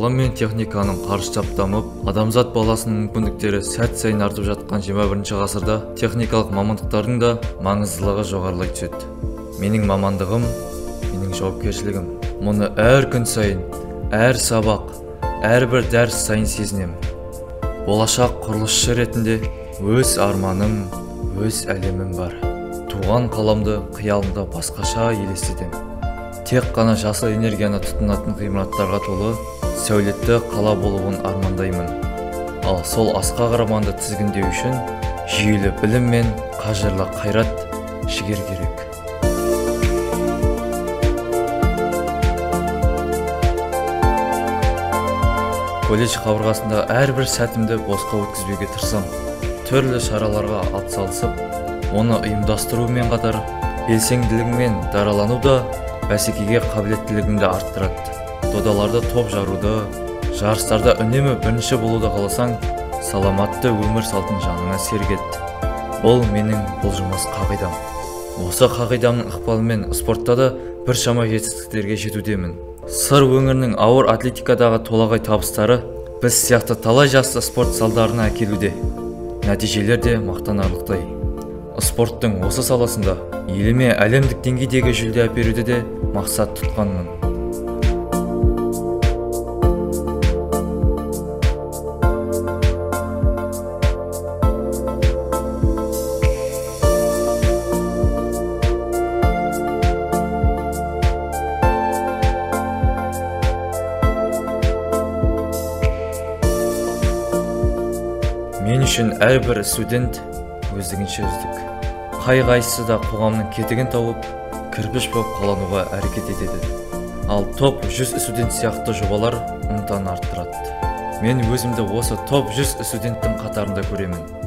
Ғылым мен техниканың қарыштап дамып, адамзат баласының мүмкіндіктері сәт сайын артып жатқан 21 ғасырда техникалық мамандықтардың да маңыздылығы жоғарылай түседі. Менің мамандығым, менің жауапкершілігім. Мұны әр күн сайын, әр сабақ, әрбір дәріс сайын сезінемін. Болашақ құрылысшы ретінде өз арманым, өз әлемім бар. Туған қаламды қиялымда басқаша елестетемін. Тек қана жасыл энергияны тұтынатын ғимараттарға толы сәулетті қала болуын армандаймын. Ал сол асқақ арманды тізгіндеу үшін жүйелі білім мен қажырлы қайрат, жігер керек. Колледж қабырғасында әрбір сәтімді босқа өткізбеуге тырысамын. Түрлі шараларға атсалысып, оны ұйымдастырумен қатар белсенділігімен даралану да бәсекеге қабілеттілігімді арттырады. Додаларда топ жаруды, жарыстарда үнемі бірінші болуды қаласаң, саламатты өмір салтын жаныңа серік ет. Бұл менің бұлжымас қағидам. Осы қағидамның ықпалымен спортта да біршама жетістіктерге жетудемін. Сыр өңірінің ауыр атлетикадағы толағай табыстары біз сияқты талай жасты спорт залдарына әкелуде. Нәтижелер де мақтанарлықтай. Спорттың осы саласында еліме әлемдік деңгейдегі жүлде әперуді де мақсат тұтқанмын. Мен үшін әрбір студент өздігінше үздік. Қай-қайсысы да қоғамның кетігін тауып, кірпіш болып қалануға әрекет етеді. Ал топ 100 студент сияқты жобалар ынтаны арттырады. Мен өзімді осы топ 100 студенттің қатарында көремін.